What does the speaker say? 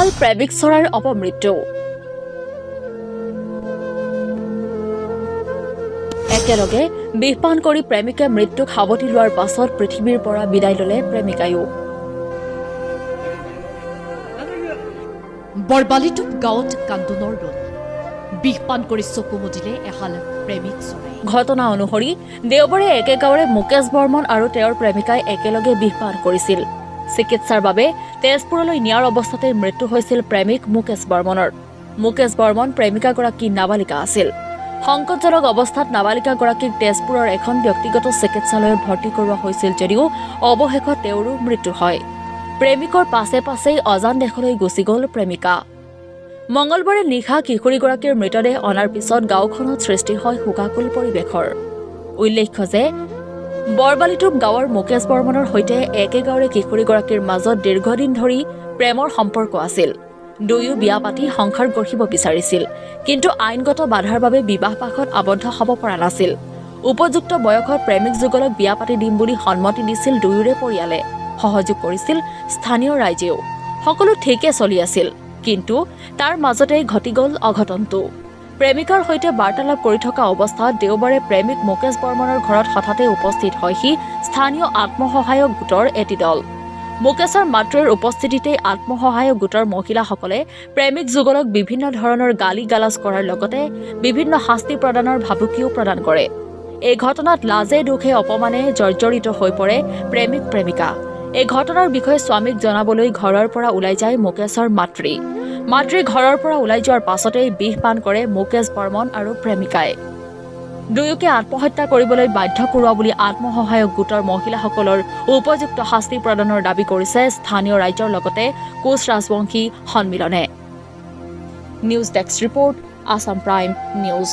এহাল প্ৰেমিক চৰাইৰ অপমৃত্যু। একেলগে বিষপান কৰি প্ৰেমিকে মৃত্যুক সাৱটি লোৱাৰ পাছত পৃথিৱীৰ পৰা বিদায় ল'লে প্ৰেমিকায়ো। বৰবালিটোপ গাঁৱত কান্দোনৰ ৰোল। বিষপান কৰি চকু মুদিলে এহাল প্ৰেমিক চৰাই। ঘটনা অনুসৰি দেওবাৰে একে গাঁৱৰে মুকেশ বৰ্মন আৰু তেওঁৰ প্ৰেমিকাই একেলগে বিষপান কৰিছিল। চিকিৎসাৰ বাবে তেজপুৰলৈ নিয়াৰ অৱস্থাতে মৃত্যু হৈছিল প্ৰেমিক মুকেশ বৰ্মনৰ। মুকেশ বৰ্মন প্ৰেমিকাগৰাকী নাবালিকা আছিল। সংকটজনক অৱস্থাত নাবালিকাগৰাকীক তেজপুৰৰ এখন ব্যক্তিগত চিকিৎসালয়ত ভৰ্তি কৰোৱা হৈছিল যদিও অৱশেষত তেওঁৰো মৃত্যু হয়। প্ৰেমিকৰ পাছে পাছেই অজান দেশলৈ গুচি গ'ল প্ৰেমিকা। মঙলবাৰে নিশা কিশোৰীগৰাকীৰ মৃতদেহ অনাৰ পিছত গাঁওখনত সৃষ্টি হয় শোকাকুল পৰিৱেশৰ। উল্লেখ্য যে বৰবালিটোপ গাঁৱৰ মুকেশ বৰ্মনৰ সৈতে একে গাঁৱৰে কিশোৰীগৰাকীৰ মাজত দীৰ্ঘদিন ধৰি প্ৰেমৰ সম্পৰ্ক আছিল। দুয়ো বিয়া পাতি সংসাৰ গঢ়িব বিচাৰিছিল, কিন্তু আইনগত বাধাৰ বাবে বিবাহ পাশত আবদ্ধ হ'ব পৰা নাছিল। উপযুক্ত বয়সত প্ৰেমিক যুগলক বিয়া পাতি দিম বুলি সন্মতি দিছিল দুয়োৰে পৰিয়ালে, সহযোগ কৰিছিল স্থানীয় ৰাইজেও। সকলো ঠিকে চলি আছিল, কিন্তু তাৰ মাজতেই ঘটি গ'ল অঘটনটো। প্ৰেমিকাৰ সৈতে বাৰ্তালাপ কৰি থকা অৱস্থাত দেওবাৰে প্ৰেমিক মুকেশ বৰ্মনৰ ঘৰত হঠাতে উপস্থিত হয়হি স্থানীয় আত্মসহায়ক গোটৰ এটি দল। মুকেশৰ মাতৃৰ উপস্থিতিতেই আত্মসহায়ক গোটৰ মহিলাসকলে প্ৰেমিক যুগলক বিভিন্ন ধৰণৰ গালি গালাজ কৰাৰ লগতে বিভিন্ন শাস্তি প্ৰদানৰ ভাবুকিও প্ৰদান কৰে। এই ঘটনাত লাজে দুখে অপমানে জৰ্জৰিত হৈ পৰে প্ৰেমিক প্ৰেমিকা। এই ঘটনাৰ বিষয়ে স্বামীক জনাবলৈ ঘৰৰ পৰা ওলাই যায় মুকেশৰ মাতৃ। মাতৃ ঘৰৰ পৰা ওলাই যোৱাৰ পাছতেই বিষ পান কৰে মুকেশ বৰ্মন আৰু প্ৰেমিকাই। দুয়োকে আত্মহত্যা কৰিবলৈ বাধ্য কৰোৱা বুলি আত্মসহায়ক গোটৰ মহিলাসকলৰ উপযুক্ত শাস্তি প্ৰদানৰ দাবী কৰিছে স্থানীয় ৰাইজৰ লগতে কোচ ৰাজবংশী সন্মিলনে। News desk report, Assam Prime News.